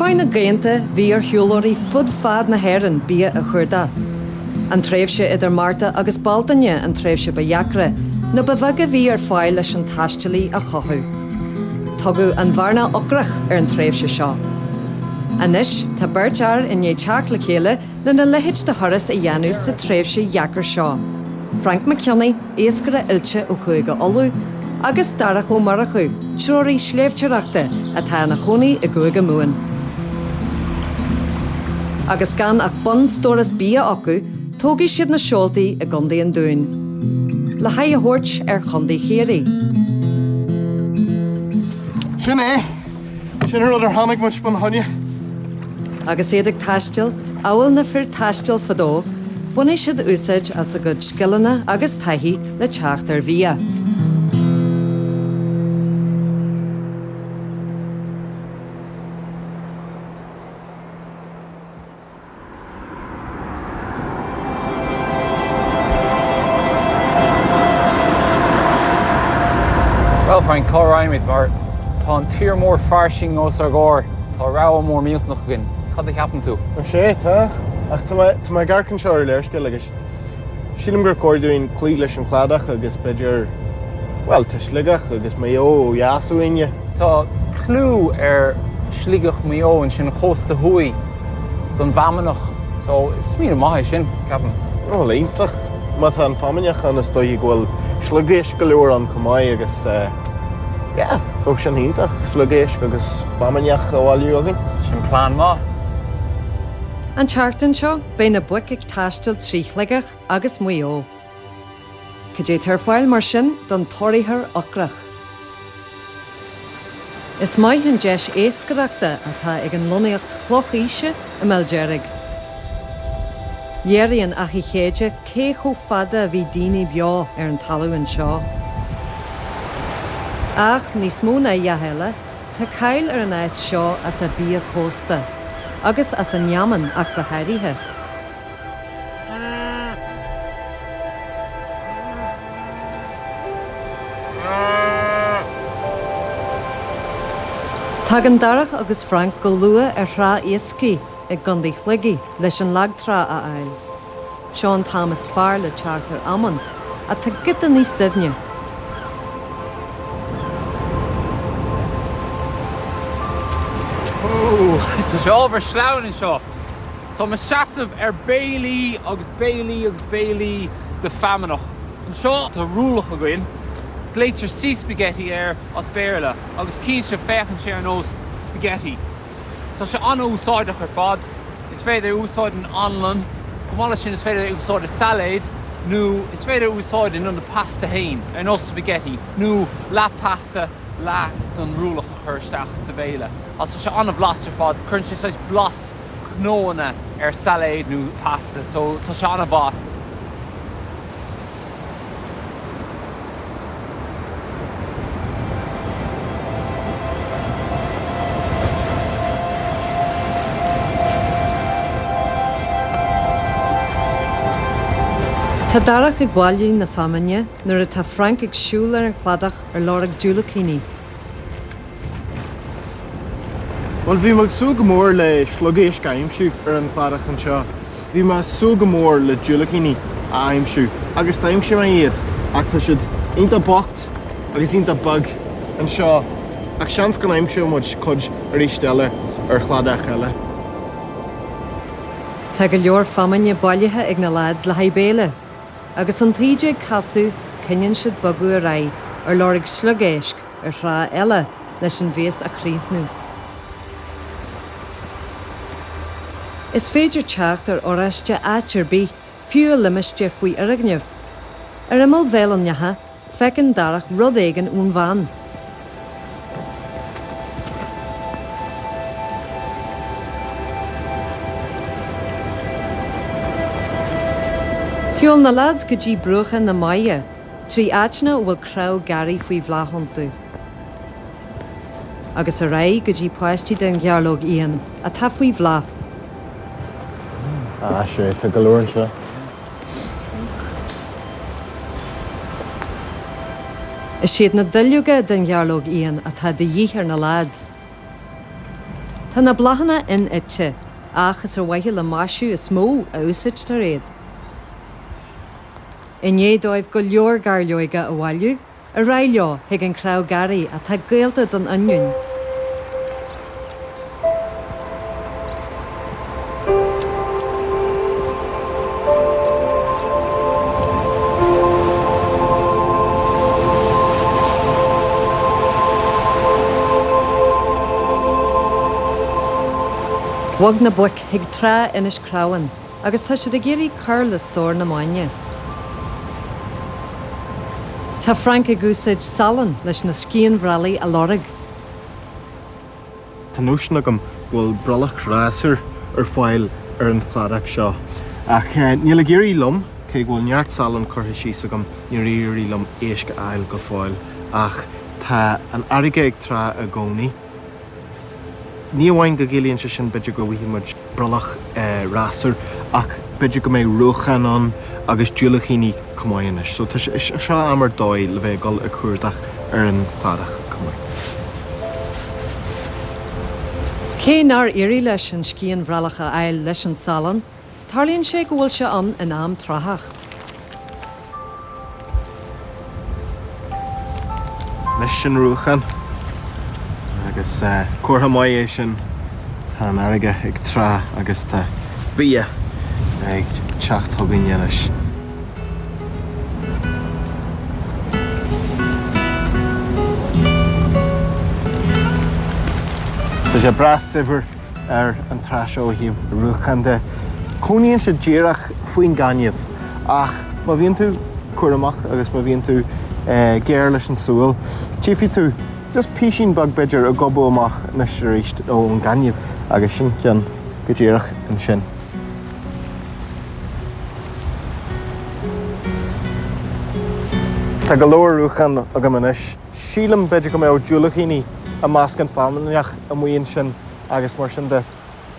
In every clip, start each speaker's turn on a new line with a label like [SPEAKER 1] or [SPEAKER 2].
[SPEAKER 1] feadh na gcianta bhí ar shiúlóirí fud fad na hÉireann bia a chuardach. An tréimhse idir Márta agus Bealtaine an tréimhse ba dheacra nó ba bheag a bhí ar fáil leis an taistealaí a chothú. Tugadh an bhearna ocrach ar an tréimhse seo. Anois tá beirt fhear i ndiaidh teacht le chéile lena leithéid de thuras a dhéanamh sa tréimhse dheacair seo, Frank Mac Cionnaith, iascaire oilte ó Chúige Uladh, agus Darach Ó Murchú, treoraí sléibhteoireachta atá ina chónaí i gCúige Mumhan. Agus gan ach bunstóras bia acu, tógfaidh siad na seoltaí i gContae an Dúin le haghaidh a thabhairt ar Chontae Chiarraí.
[SPEAKER 2] Sin é! Sin an rud ar tháinig muid fána choinne.
[SPEAKER 1] Agus iad ag taisteal, amhail na fir taistil fadó, bainfidh siad úsáid as a gcuid scileanna agus taithí le teacht ar bhia.
[SPEAKER 3] Bhuel Frank, cá raghaimid mar tá an tír mór fairsing os ár gcomhair, tá rogha mór millteanach againn. Cad a cheapann tú?
[SPEAKER 2] Sea, tá. Ach tá mé tá mé ag amharc anseo ar léarscáil agus sílim gur chóir dúinn cloí leis an chladach agus b'fhéidir, bhuel, tá Sligeach agus Maigh Eo ó dheas uainne.
[SPEAKER 3] Tá clú ar Shligeach Maigh Eo ansin an chósta thuaidh don bhfeamnach so is smaoineamh maith é sin, ceapaim.
[SPEAKER 2] Bhuel, iontach. Má tá an feamnach ann is dóiche go bhfuil sliogéisc go leor ann chomh maith agus yeah, bheadh sin iontach, sliogéisc agus feamnach a bhailiú againn.
[SPEAKER 3] Sin plean maith.
[SPEAKER 1] An tseachtain seo, beidh na boic ag taisteal trí Shligeach agus Maigh Eo. Cad é atá ar fáil mar sin don tóraítheoir ocrach? Is maith an deis iascaireachta atá ag an lonnaíocht chlochaoise i mBéal Deirg. Léiríonn Achaidh Chéide cé chomh fada a bhí daoine beo ar an talamh anseo. Ach níos mó ná a dhath eile, tá cáil ar an áit seo as a bia cósta, agus as a neamann ach go háirithe. Tagann Darach agus Frank go luath ar thrá iascaigh i gContae Shligigh leis an lagtrá a fháil. Seo an t-am is fearr le teacht ar fheamainn, atá giota níos doimhne.
[SPEAKER 3] Tá sé ábhar sleamhain anseo. Tá mé seasamh ar béilí agus béilí agus béilí de feamnach. Anseo tá ruailleach againn. Glaoitear sea spaghetti air as Béarla agus cinnte féachann sé ar nós spaghetti. Tá sé an-úsáideach ar fad. Is féidir é a úsáid in anlann. Chomh maith leis sin is féidir é a úsáid i sailéad nó is féidir é a úsáid in ionad pasta féin, ar nós spaghetti, nó leath pasta, leath don ruailleach a chur isteach sa bhéile. Agus tá sé an-bhlasta ar fad. Cuireann sé saghas blas cnóanna ar sailéad nó pasta so tá sé an-mhaith.
[SPEAKER 1] Tá Darach ag bailiú na feamainne nuair atá Frank ag siúl ar an chladach ar lorg diúilicíní.
[SPEAKER 2] Bhuel, bhí mé ag súil go mór le sliogéisc a aimsiú ar an chladach anseo. Bhí mé ag súil go mór le diúilicíní a aimsiú agus d'aimsigh mé iad ach tá siad iontach bocht agus iontach beag anseo ach seans go n-aimseoidh muid cuid arís eile ar chladach eile.
[SPEAKER 1] Tá go leor feamainne bailithe ag na lads le haghaidh béile agus an taoide ag casadh cinneann siad bogadh ar aghaidh ar lorg sliogéisc ar thrá eile leis an mhias a chríochnú. Is féidir teacht ar fhoráiste áit ar bith, fiú i limistéar faoi fhoirgnimh. Ar imeall Bhéal an Neacha, feiceann Darach rud éigin ón veain. Shiúil na lads go dtí bruacha na Maighe. 3 áiteanna a bhfuil cnámh garraí faoi bhláth iontu. Agus ar aghaidh go dtí paistí den ghearrlóg fhiáin atá faoi bhláth.
[SPEAKER 2] Ah, sea, tá go leor anseo.
[SPEAKER 1] Is iad na duilleoga den ghearrlóg fhiáin atá de dhíth ar na lads. Tá na bláthanna in-ite, ach is ar mhaithe le maisiú is mó a úsáidtear iad. I ndiaidh dóibh go leor gairleoige a bhailiú, ar aghaidh leo chuig an chreamh garraí atá gaolta don oinniún. Bhog na boic chuig trá Inis Crabhann agus tá siad ag iarraidh cur le stór na mbainne. Tá Frank ag úsáid salann leis na scianbhrollaigh a lorg.
[SPEAKER 2] Tá nóisean agam go bhfuil brollach rásúir ar fáil ar an chladach seo, ach níl ag éirí liom, cé go bhfuil neart salann curtha síos agam, níor éirigh liom éisc a fháil go fóill. Ach tá an fharraige ag trá i gcónaí. Ní amháin go gciallaíonn sé sin b'fhéidir go bhfaighidh muid brollach rásúir ach b'fhéidir go mbeidh ruacháin ann agus diúilicíní chomh maith anois. So tá sé, seo am ar dóigh le bheith ag dul ag cuardach ar an chladach chomh maith.
[SPEAKER 1] Cé nár éirigh leis an scianbhrollach a fháil leis an salann, tarlaíonn sé go bhfuil sé ann in am tráthach.
[SPEAKER 2] Anois sin ruachán agus comhartha maith é sin, tá an fharraige ag trá agus tá bia ag teacht chugainn anois. Tá sé breá saibhir ar an trá seo ó thaobh ruachán de. Cónaíonn siad díreach faoin gaineamh ach má bhíonn tú cúramach agus má bhíonn tú géar leis an súil, tchífidh tú just písín beag b'fhéidir ag gobadh amach anois arís ón gaineamh agus sin ceann go díreach ansin. Tá go leor ruachán agam anois. Sílim b'fhéidir go mbeadh diúilicíní i measc an feamnach amuigh ansin agus mar sin de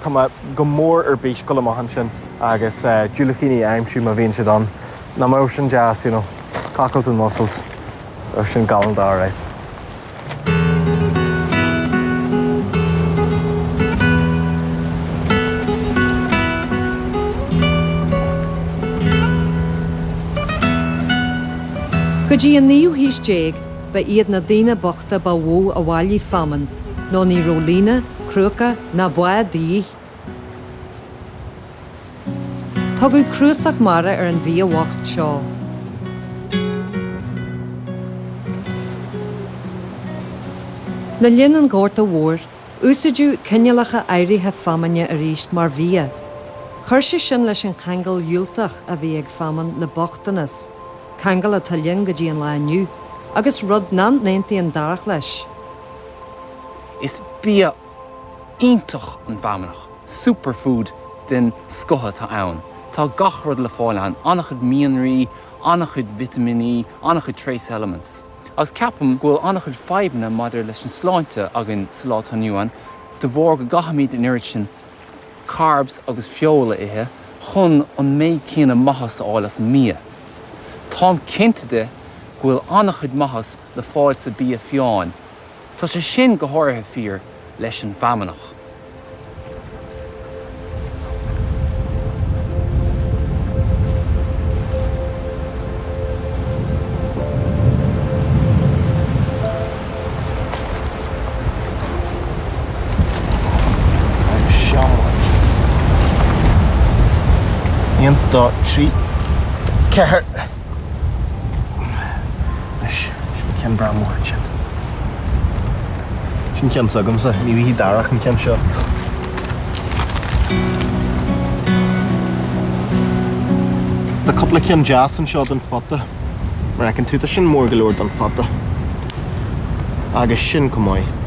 [SPEAKER 2] tá mé go mór ar bís dul amach ansin agus diúilicíní a aimsiú má bhíonn siad ann. Nach mbeadh sin deas, you know, cockles and mussels, bheadh sin galánta alright.
[SPEAKER 1] Go dtí an naoú haois déag, ba iad na daoine bochta ba mhó a bhailigh feamainn, nó ní raibh líne, crúca ná bád de dhíth. Tugadh cnuasach mara ar an bhia bhocht seo. Le linn an Ghorta Mhóir, úsáideadh cineálacha áirithe feamainne arís mar bhia. Chuir sé sin leis an cheangal dhiúltach a bhí ag feamainn le bochtanas, ceangal atá linn go dtí an lá inniu, agus rud nach n-aontaíonn Darach leis.
[SPEAKER 3] Is bia iontach an bhfeamnach, superfood den scoth atá ann. Tá gach rud le fáil ann, an-chuid mianraí, an-chuid vitimíní, an-chuid trace elements. Agus ceapaim go bhfuil an-chuid fadhbanna maidir leis an sláinte againn sa lá atá inniu ann de bharr go gcaithfimid an oiread sin carbs agus feoil a ithe chun an méid céanna maitheas a fháil as an mbia. Táim cinnte de go bhfuil an-chuid maitheas le fáil sa bia fiáin. Tá sé sin go háirithe fíor leis an bhfeamnach.
[SPEAKER 2] 1, 2, 3, 4. Anois, sin ceann breá mór ansin. Sin ceann s'agamsa, ní bhfaighidh Darach an ceann seo. Tá cúpla ceann deas anseo don phota. Mar a fheiceann tú, tá sin mór go leor don phota. Agus sin chomh maith.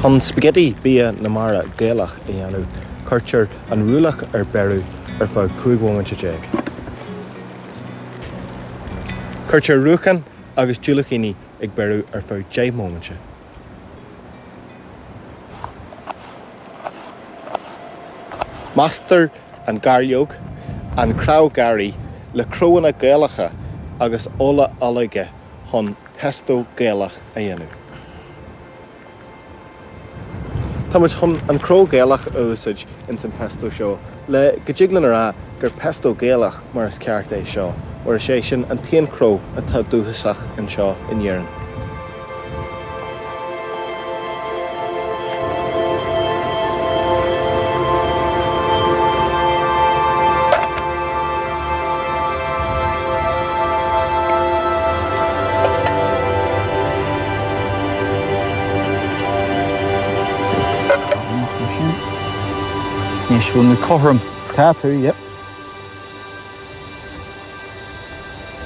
[SPEAKER 2] Chun spaghetti bia na mara Gaelach a dhéanamh, cuirtear an ruailleach ar beiriú ar feadh 15 bhomaite. Cuirtear ruacháin agus diúilicíní ag beiriú ar feadh 10 mbomaite. Measctar an gairleog, an crabh garraí le crobhanna Gaelacha agus ola olóige chun pesto Gaelach a dhéanamh. Tá muid chun an cró Gaelach a úsáid ins an pesto seo le go dtig linn a rá gur pesto Gaelach mar is ceart é seo, óir is é sin an t-aon chró atá dúchasach anseo in Éirinn.
[SPEAKER 3] Amach mar sin. Anois bhfuil mé cothrom.
[SPEAKER 2] Tá tú, yep.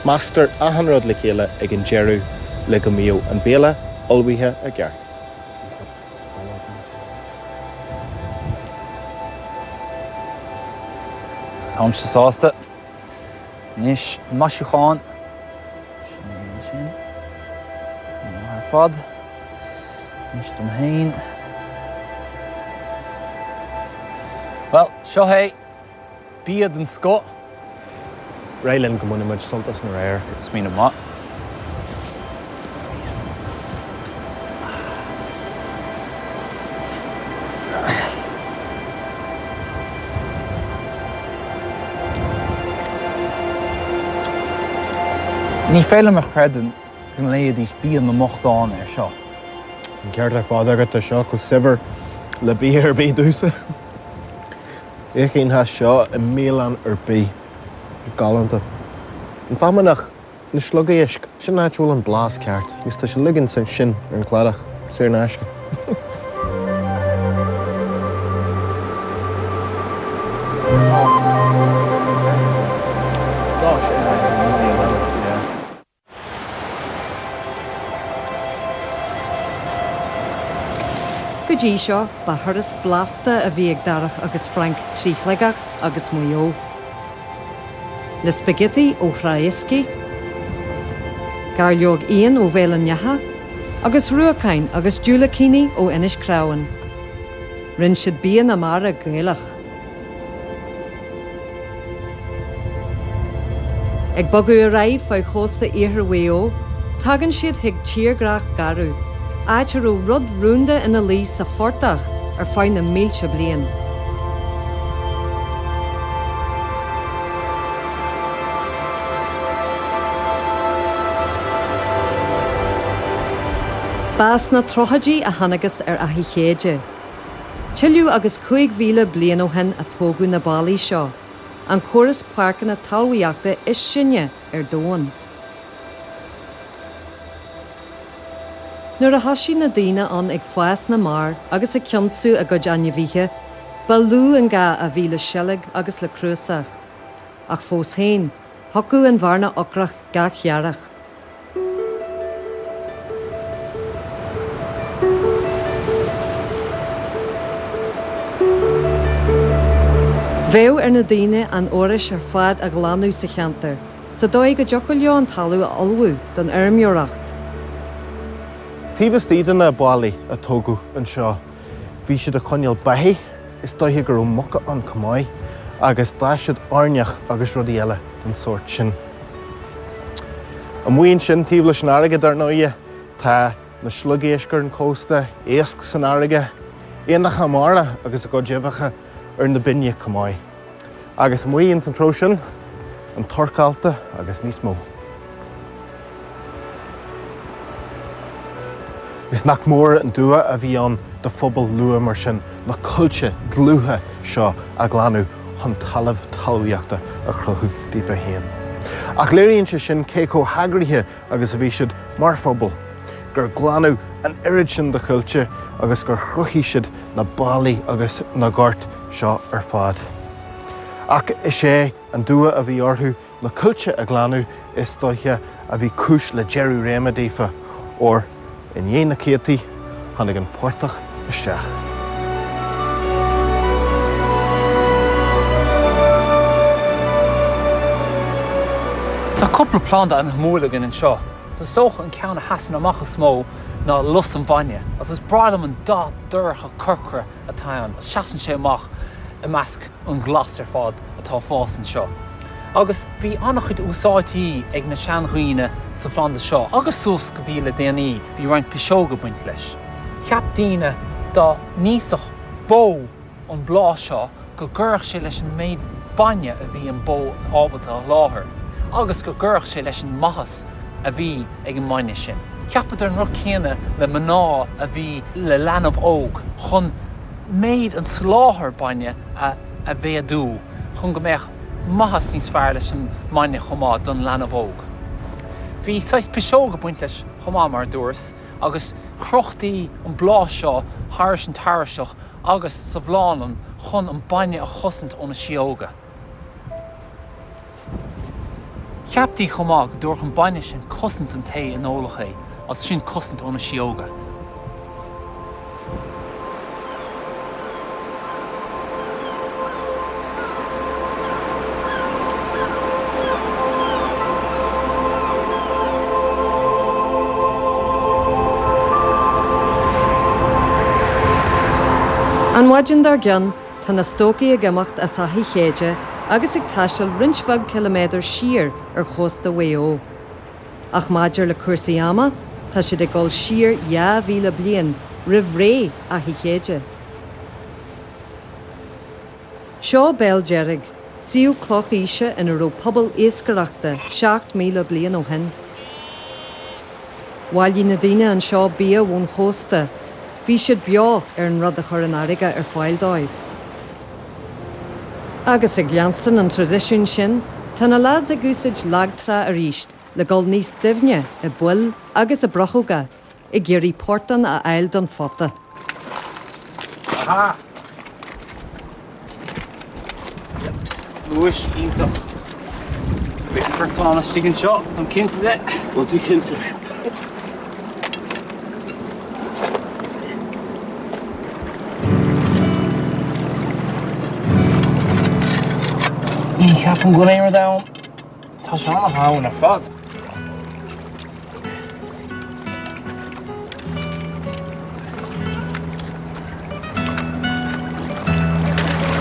[SPEAKER 2] Measctar achan rud le chéile ag an deireadh le go mbíodh an béile ullmhaithe i gceart.
[SPEAKER 3] Táimse sásta. Anois, maisiúchán. Sin é ansin. Maith ar fad. Anois dom féin. Bhuel, seo é. Bia den scoth.
[SPEAKER 2] Ar aghaidh linn go mbainfidh muid sult as na radhairc.
[SPEAKER 3] Smaoineamh maith. Ní féidir liom a chreidiúint go nglaofaidís bia na mbochtán air seo.
[SPEAKER 2] An ceart ar fad agat, tá seo chomh saibhir le bia ar bith domhsa. Íocfainn as seo i mbialann ar bith. Galánta. An feamnach, na sliogéisc, sin an áit a bhfuil an blas ceart agus tá sé uilig ansin ar an chladach, saor in aisce.
[SPEAKER 1] Go dtí seo, ba thuras blasta a bhí ag Darach agus Frank trí Shligeach agus Maigh Eo. Le spaghetti ó Thrá Iascaigh, gairleog íon ó Bhéal an Neacha agus ruacáin agus diúilicíní ó Inis Crabhann. Rinne siad bia na mara Gaelach. Ag bogadh ar aghaidh feadh chósta iarthar Mhaigh Eo, tagann siad chuig tírdhreach garbh, áit a raibh rud rúnda ina luí sa phortach ar feadh na mílte bliain. Ba sna tríochaidí a thángthas ar Fhaiche Chéide. Tuilleadh agus 5,000 bliain ó shin a tógadh na ballaí seo, an córas páirceanna talmhaíochta is sine ar domhan. Nuair a thosaigh na daoine ann ag fás na mbarr agus ag ceansú a gcuid ainmhithe, ba lú an gá a bhí le seilg agus le cnuasach. Ach fós féin, thiocfadh an bhearna ocrach gach earrach. Bheadh ar na daoine an fhoraois ar fad a ghlanadh sa cheantar, sa dóigh go dtiocfadh leo an talamh a ullmhú don fheirmeoireacht.
[SPEAKER 2] Taobh istigh de na ballaí a tógadh anseo, bhí siad ag coinneáil beithígh, is dóiche go raibh muca ann chomh maith, agus d'fhás siad airneach agus rudaí eile den sórt sin. Amuigh ansin, taobh leis an fharraige, dar ndóighe, tá na sliogéisc ar an chósta, iasc san fharraige, éanacha mara agus a gcuid uibheacha ar na binne chomh maith. Agus amuigh ins an treo sin, an torc allta agus níos mó. Agus nach mór an dua a bhí ann do phobal luath mar sin na coillte dlútha seo a ghlanadh chun talamh talmhaíochta a chruthú daofa féin. Ach léiríonn sé sin cé chomh heagraithe agus a bhí siad mar phobal, gur glanadh an oiread sin de choillte agus gur chruthaigh siad na ballaí agus na goirt seo ar fad. Ach is é an dua a bhí orthu na coillte a ghlanadh, is dóiche, a bhí cúis le deireadh réime daofa, óir i ndiaidh na céadtaí, tháinig an portach isteach.
[SPEAKER 3] Tá cúpla planda an-shuimiúil againn anseo. Is dócha an ceann a sheasann amach is mó ná lus an bhainne, agus is breá liom an dath dorcha corcra atá ann, seasann sé amach. i measc an ghlas ar fad atá ag fás anseo. Agus bhí an-chuid úsáidí ag na seandhaoine sa phlanda seo agus suas go dtí le déanaí bhí roinnt piseoga ag baint leis. Cheap daoine dá n-íosfadh bó an bláth seo go gcuirfeadh sé leis an méid bainne a bhí an bó ábalta a sholáthar agus go gcuirfeadh sé leis an maitheas a bhí ag an mbainne sin. Cheapadar an rud céanna le mná a bhí le leanbh óg chun méid an tsoláthair bainne a mhéadú chun go mbeadh maitheas níos fearr leis an mbainne chomh maith don leanbh óg. Bhí saghas piseog ag baint leis chomh maith, mar a dúras, agus chrochtaí an bláth seo thairis an tairseach agus sa bhláthlán chun an bainne a chosaint ó na síóga. Cheaptaí chomh maith go dtabharfadh an bainne sin cosaint don té a n-ólfadh é, agus sin cosaint ó na síóga.
[SPEAKER 1] An mhaidin dár gcionn, tá na stócaigh ag imeacht as Fhaiche Chéide agus ag taisteal roinnt bheag ciliméadar siar ar chósta Mhaigh Eo. Ach maidir le cúrsaí ama, tá siad ag dul siar 2,000 bliain roimh ré Fhaiche Chéide. Seo Béal Deirg, suíomh clochaoise ina raibh pobal iascaireachta 7,000 bliain ó shin. Bhailigh na daoine anseo bia ón chósta, bhí siad beo ar an rud a chuir an fharraige ar fáil dóibh. Agus ag leanstan an traidisiúin sin, tá na leaids ag úsáid lagtrá arís le dul níos doimhne i bpoill agus i bprochóga ag iarraidh portán a fháil don phota.
[SPEAKER 3] Aha! Luais iontach. Beidh portán istigh anseo, táim cinnte de.
[SPEAKER 2] Bhfuil tú cinnte?
[SPEAKER 3] Ní cheapaim go bhfuil aon rud ann. Tá sé an-dhomhain ar fad.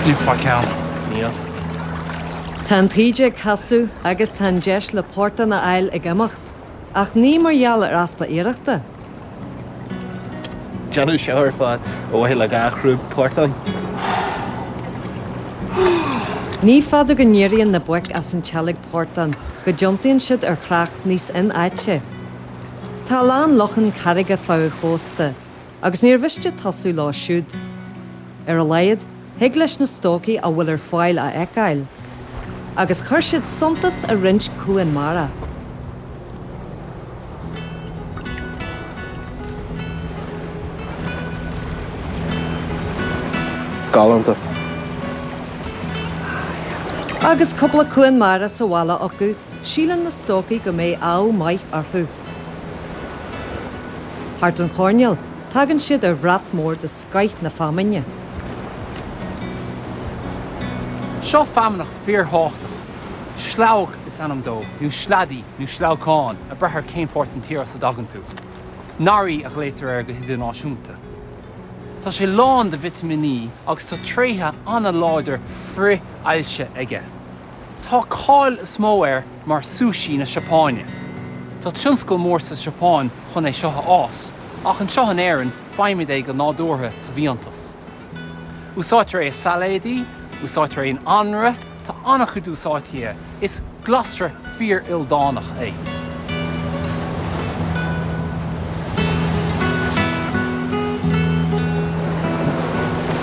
[SPEAKER 3] Níl faic ann.
[SPEAKER 2] Níl.
[SPEAKER 1] Tá an taoide ag casadh agus tá an deis le portán a fháil ag imeacht, ach ní mar gheall ar easpa iarrachta.
[SPEAKER 2] Déanadh seo ar fad ar mhaithe le dhá chrúb portáin.
[SPEAKER 1] Ní fada go n-éiríonn na boic as an tseilg portán go dtiontaíonn siad ar chreach níos infhaighte. Tá a lán lochán carraige feadh an chósta agus níor mhiste tosú leo siúd. Ar a laghad, thig leis na stócaigh a bhfuil ar fáil a fheiceáil. Agus chuir siad suntas i roinnt cuan mara.
[SPEAKER 2] Galánta.
[SPEAKER 1] Agus cúpla cuan mara sa bhaile acu, síleann na stócaigh go mbeidh ádh maith orthu. Thart an choirnéal, tagann siad ar bhrat mór de scoith na feamainne.
[SPEAKER 3] Seo feamnach fíorthábhachtach. Sleabhac is ainm dó, nó sleadaí, nó sleabhcán, ag brath ar cén pháirt den tír as a dtagann tú. Nori a ghlaotar air go hidirnáisiúnta. Tá sé lán de vitimíní agus tá tréithe an-láidir frith-ailse aige. Tá cáil is mó air mar sushi na Seapáine. Tá tionscal mór sa Seapáin chun é seo a fhás, ach anseo in Éirinn faighimid é go nádúrtha sa bhfiántas. Úsáidtear é i sailéidí, úsáidtear é in anraith, tá an-chuid úsáidtí air. Is glasra fíor-ildánach é.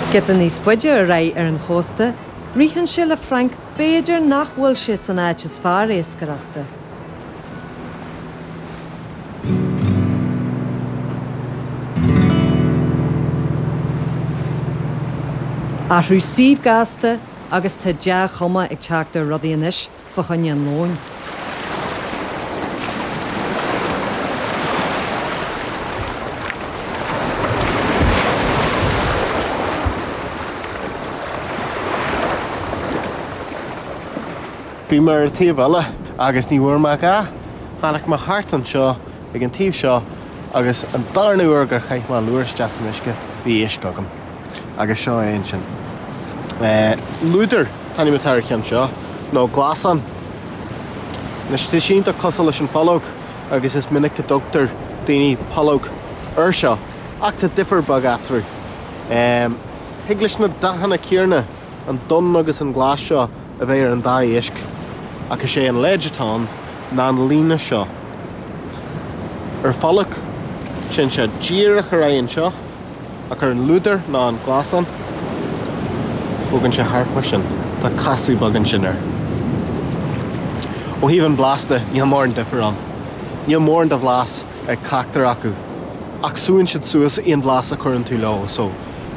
[SPEAKER 1] Giota níos faide ar aghaidh ar an chósta, ritheann sé le Frank b'fhéidir nach bhfuil sé san áit is fearr iascaireachta. Athrú suímh gasta agus tá dea-chuma ag teacht ar rudaí anois fá choinne an lóin.
[SPEAKER 2] Bhí mé ar an taobh eile agus ní bhfuair mé a dhath. Tháinig mé thart anseo ag an taobh seo agus an darna huair gur chaith mé an lúr isteach san uisce bhí éisc agam. Agus seo é ansin. Lúdar an t-ainm atá ar an cheann seo, nó glasán. Anois tá sé iontach cosúil leis an phollóg agus is minic a dtugtar daoine pollóg air seo, ach tá difear beag eatarthu. Thig leis na dathanna céanna, an donn agus an glas seo, a bheith ar an dá éisc, ach is é an leid atá ann ná an líne seo. Ar phollóg, téann sé díreach ar aghaidh anseo, ach ar an lúdar nó an glasán, bogann sé thart mar sin. Tá casadh beag ansin air. Ó thaobh an blas de, níl mórán difear ann. Níl mórán de bhlas ag ceachtar acu, ach súann siad suas aon bhlas a chuireann tú leo, so,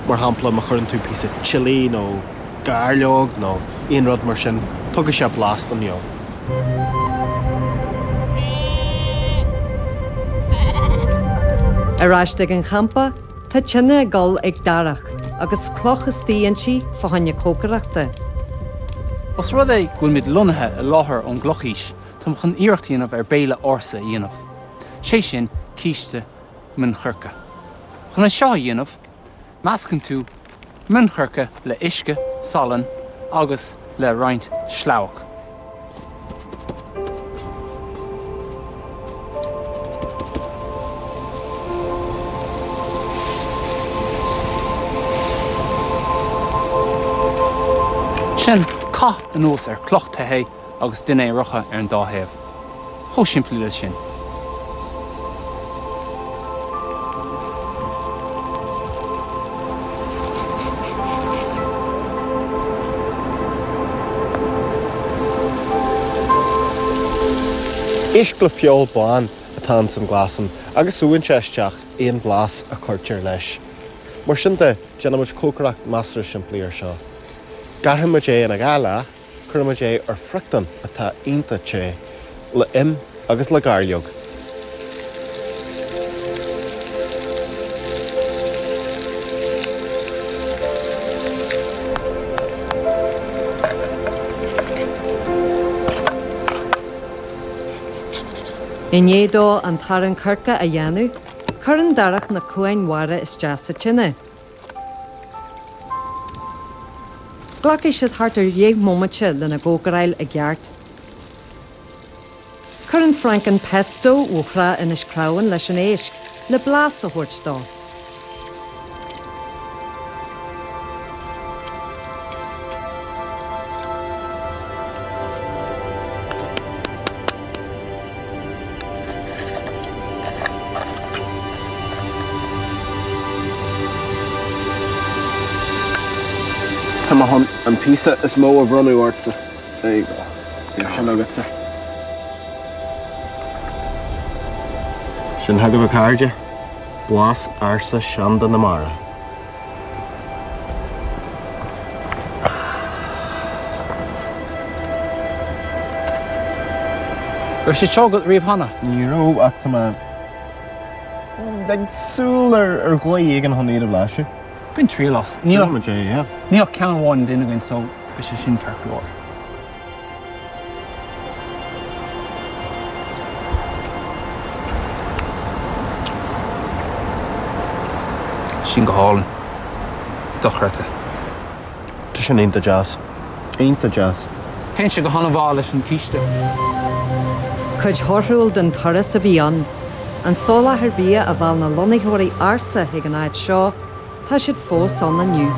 [SPEAKER 2] mar shampla, má chuireann tú píosa chilli nó gairleog nó aon rud mar sin, tugann sé blas don fheoil.
[SPEAKER 1] Ar ais ag an champa, tá tine ag gol ag Darach agus cloch istigh inti fá choinne cócaireachta.
[SPEAKER 3] Os rud é go bhfuilimid lonnaithe i láthair ón gClochaois, táim chun iarracht a dhéanamh ar béile ársa a dhéanamh, sé sin císte min choirce. Chun é seo a dhéanamh, Meascann tú min choirce le uisce, salann agus le roinnt sleabhac. Sin, caith anuas ar cloch te é agus déan é a fhriochadh ar an dá thaobh. Chomh simplí leis sin.
[SPEAKER 2] Éisc le feoil bán atá ins an glasán agus súann sé isteach aon bhlas a chuirtear leis. Mar sin de, déanfaimid cócaireacht measartha simplí air seo. Gearrfaimid é ina dhá leath. Cuirfimid é ar friochtán atá iontach te, le im agus le gairleog.
[SPEAKER 1] I ndiaidh dó an t-arán coirce a dhéanamh, cuireann Darach na cuain mhara isteach sa tine. Glacfaidh siad thart ar dheich mbomaite lena gcócaráil i gceart. Cuireann Frank an pesto ó thrá Inis Crabhann leis an éisc le blas a thabhairt dó.
[SPEAKER 2] Tá mé chun an píosa is mó a bhronnadh ortsa. There you go. Bíodh sin agatsa. Sin chugaibh a chairde, blas ársa seanda na mara.
[SPEAKER 3] Raibh sé seo agat riamh cheana?
[SPEAKER 2] Ní raibh, ach tá mé ag súil ar dhóigh éigin chun iad a bhlaiseadh.
[SPEAKER 3] Bain triail as.
[SPEAKER 2] Níl ach, yeah.
[SPEAKER 3] Níl ach ceann amháin an duine againn so beidh sé sin ceart go leor. Sin go hálainn. Dochreidte.
[SPEAKER 2] Tá sin iontach deas. Iontach deas.
[SPEAKER 3] Téann sé go han-mhaith leis an císte.
[SPEAKER 1] Cuid thorthúil den turas a bhí ann. An soláthar bia a mheall na lonnaitheoirí ársa chuig an áit seo, tá siad fós ann inniu.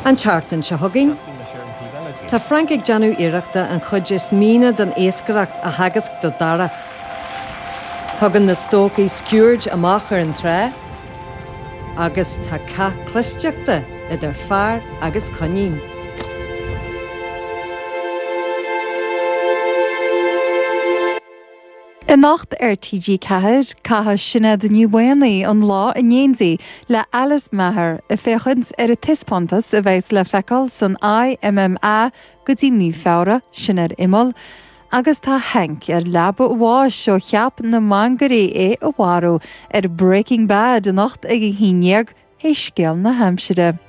[SPEAKER 1] An tseachtain seo chugainn, tá Frank ag déanamh iarrachta an chuid is míne den iascaireacht a theagasc do Darach. Tugann na stócaigh sciuird amach ar an trá agus tá cath clisteachta idir fear agus coinín.
[SPEAKER 4] Anocht ar TG4, caithfidh Sinéad Ní Mhaonaigh an lá in éindí le Alice Maher ag féachaint ar an taispeántas a bheas le feiceáil san IMMA go dtí mí Feabhra, sin ar Imeall. Agus tá Hank ar leaba a bháis ó cheap na mangairí é a mharú ar Breaking Bad anocht ag a 11 théis scéal na haimsire.